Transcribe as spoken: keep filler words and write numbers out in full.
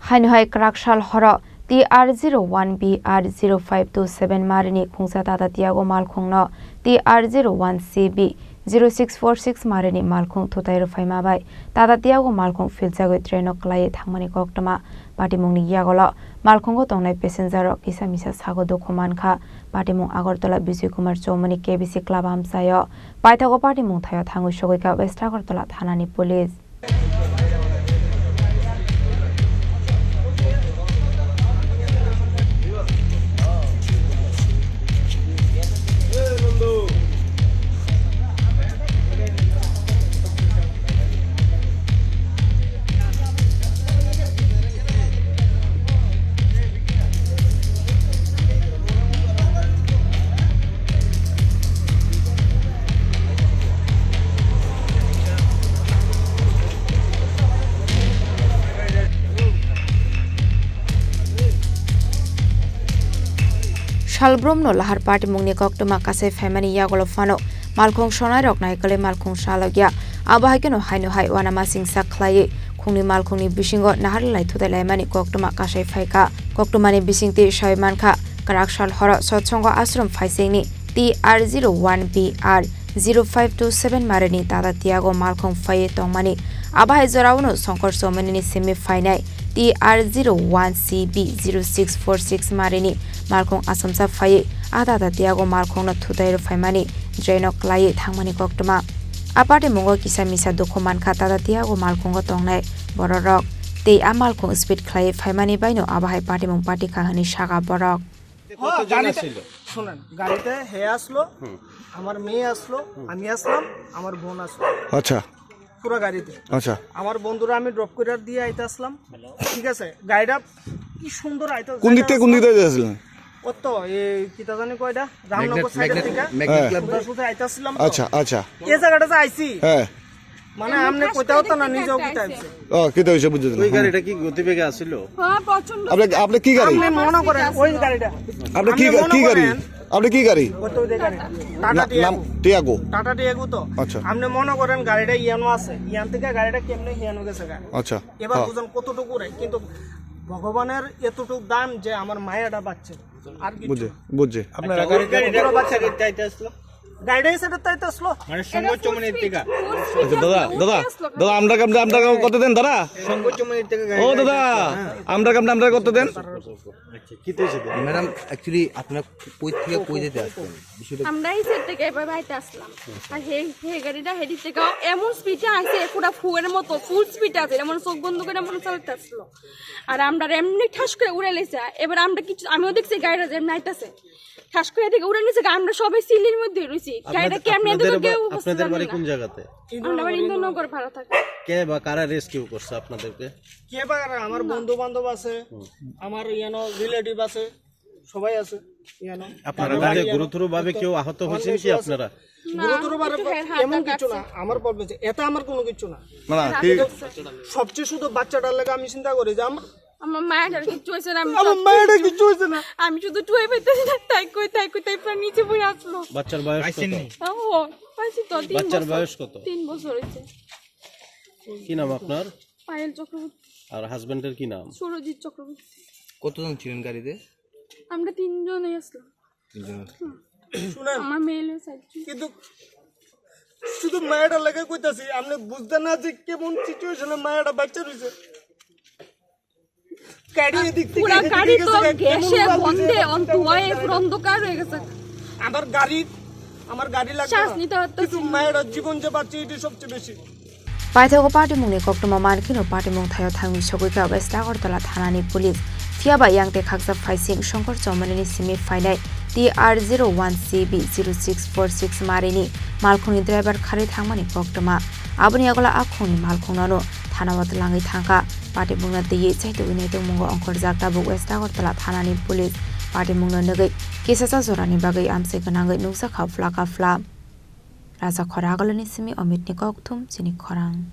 Haino hai kwrak sal horo T R zero one B R zero five two seven marini khungsa Tata Tiago malkhungno T R zero one C B zero six four six marini malkhung thutai rwphaima bai Tata Tiago malkhung philjagwi traino kwlaiwi thangmani koktwma. Patimungni yagolo malkhungo tongnai passenger rok kisa misa sago dukhu mankha. Patimung Agartala Bijoy Kumar Chowmani K B C club amchaio paithago patimung thaio thangwi sogwi kha West Agartala thanani police. Salbrumno lahar patimungni koktwma kasai phaimani yagolo phano malkhung sonairok naikolwi malkhung salokya. Abo hai kheno haino hai uanama singsa khlaiwi khungni malkhungni bisingo naharlai thutai laimani koktwma kasai phaikha. Koktwmani bisingtwi sawi mankha, kwrak sal horo Sotsongo Ashram phaisingni T R zero one B R zero five two seven marini Tata Tiago malkhung phaiwi tongmani. Abo hai joraono Songkor Chowmanini simi phainai T R zero one C B zero six four six marini malkhung asamsa phaiwi a Tata Tiago malkhungno thutai rwphaimani draino kwlaiwi thangmani koktwma. A patimungo kisa misa dukhu mankha Tata Tiago malkhungo tongnai bororok tei a malkhung speed khlaiwi phaimani baino abo hai patimung patikha hwnwi sakha borok. কতজন গাড়িতে আসছিল? শুনেন, গাড়িতে হে আসলো, হুম। আমার মেয়ে আসলো, হুম। আমি আসলাম, আমার বোন আসলো। আচ্ছা। পুরো গাড়িতে। আচ্ছা। আমার বন্ধুরা আমি ড্রপ করে দিয়ে আইতে আসলাম। ঠিক আছে, গাড়িটা কি সুন্দর আইতে কোন দিক থেকে, কোন দিক থেকে আসছিলেন? ও তো এই কিতা জানি কয়টা, রামনগর ম্যাগনেট, সাইডের ম্যাগনেট, থেকে। ম্যাগনেট হ্যাঁ। ক্লাব। সোজা সোজা আইতে আসলাম তো। আচ্ছা, আচ্ছা। এই জায়গাটা যে আইছি, হ্যাঁ। মানে, আপনি কইতাও তো না, নিজেও কিতা হইছে। ও, কিতা হইছে বুঝতে ওই না। গাড়িটা কি গতিবেগে আসিল? হ্যাঁ, প্রচন্ড আপনি, আপনি কি গাড়ি? আপনি মনে করেন ওই গাড়িটা। আপনি কি আপনি গা-, মনে কি গাড়ি? করেন আপনি কি গাড়ি? ওই তো ওই গাড়ি। টাটা না-, নাম টিয়াগো। টিয়াগো। টাটা টিয়াগো তো। আচ্ছা। আপনি মনে করেন গাড়িটা ইয়ানো আছে, ইয়ান থেকে গাড়িটা কেমনে ইয়ানো গেছে গা। আচ্ছা। এবার হ্যাঁ। বুঝুন কতটুকু রে, কিন্তু ভগবানের এতটুকু দান যে আমার মায়াটা বাঁচছে, আর কিছু বুঝে, না। বুঝে। আপনারা আচ্ছা, গাড়িটা ওই গাড়িটা কোন কোথা থেকে আসলো? চাইতে আসলো? গাড়িটা এই সাইডে তাই তো আসলো। মানে, সঙ্গোচ্চ মনির থেকে? আচ্ছা, দাদা, দাদা, দাদা, আমরা কামটা, আমরা কাম করতে দেন, দাদা। সঙ্গোচ্চ মনির থেকে ও, গাড়িটা দাদা, আসলো। হ্যাঁ। আমরা কামটা, আমরা করতে দেন। আচ্ছা, কি হয়েছে? ম্যাডাম, actually, আপনার কই থেকে কই যেতে আসছেন? বিষয়টা আমরা এই সাইড থেকে এভাবে আইতে আসলাম। আর হে, হে গাড়িটা হেডি থেকে এমন স্পিডে আইছে, পুরা ফুয়ের মতো, ফুল স্পিড আছে, এমন চোখ বন্ধ করে এমন চালাতে আসলো। আর আমরা এমনি ঠাস করে উড়ে লেছে। এবার আমরা কিছু, আমিও দেখছি গাড়িটা যেমনি আইতাছে। ঠাস করে এদিকে উড়ে নিচে গা, আমরা সবাই সিলির মধ্যে রয়েছি। গাড়িটা আপনাদের, কেমনে এত আপনাদের দূর বা-, কেউ বুঝতে আপনাদের পারলাম বাড়ি না। কোন জায়গাতে? আমরা বাড়ি ইন্দ্রনগর ভাড়া থাকি। কে বা কারা রেস্কিউ করছে আপনাদেরকে? কে বা কারা? আমার না। বন্ধু বান্ধব আছে, হুম। আমার ইয়ানো রিলেটিভ আছে, সবাই আছে ইয়ানো। আপনারা আমার তাতে ইয়ানো গুরুতরভাবে কেউ আহত আমার হয়েছেন কি মিশু আছে। আপনারা? না, গুরুতরভাবে একটু হেড হাত এমন কিছু লাগছে। না, আমার প্রবলেম হচ্ছে, এটা আমার কোনো কিছু না। না, না, হাত ঠিক। লাগছে। সবচেয়ে শুধু বাচ্চাটার লাগে আমি চিন্তা করি যে আমার আমার মায়ের আর কিচ্ছু হয়েছে না, আমি আমার সব মায়ের আর কিচ্ছু হয়েছে না। আমি শুধু টুয়ে পাইতেছি না, তাই কই, তাই কই, তাই পুরো নিচে পড়ে আসলো। বাচ্চার বয়স কত? পাইছেননি? ও, পাইছি তো, তিন বাচ্চার বছর। বয়স কত? তিন বছর হয়েছে। কি নাম আপনার? পায়েল চক্রবর্তী। আর হাজবেন্ডের কি নাম? সুরজিৎ চক্রবর্তী। কতজন ছিলেন গাড়িতে? আমরা তিনজনই আসলাম। তিনজন আসলাম। হুম। শুনেন, আমার মেয়ে হলো সাইড। কিন্তু শুধু মায়েরা লাগে কইতাছি, আপনি বুঝতে না যে কেমন সিচুয়েশনে মায়েরা বাচ্চা রয়েছে। গাড়ি এদিক থেকে পুরা এদিকে গাড়ি তো গেছে, কেমন গ্যাসে ভাবে গন্ধে যে অন-, ধোঁয়ায় পুরো অন্ধকার হয়ে গেছে। আমার গাড়ি, আমার গাড়ি লাগবে শ্বাস না। নিতে পারতেছি কিন্তু না। মায়েরা জীবন যে বাঁচছে, এটা সবচেয়ে বেশি। Paithago patimungni koktwma mankheno patimung thaio thangwi sogwi kha West Agartala thanani police. Phiyaba yang tei khaksa phaising Songkor Chowmanini simi phainai T R zero one C B zero six four six marini malkhungni driver kharwi thangmani koktwma. Aboni yagulo a khungni malkhungno thana o twlangwi thangkha. Patimungno twiwi chaitugwi naitokmungo ongkhorjak tabuk West Agartala thanani police. Patimungno nugwi kisacha jorani bagwi amchai gwnangwi nukjakha phlaka phla. Raja Khora Agulani simi Omitni kokthum chini khorang.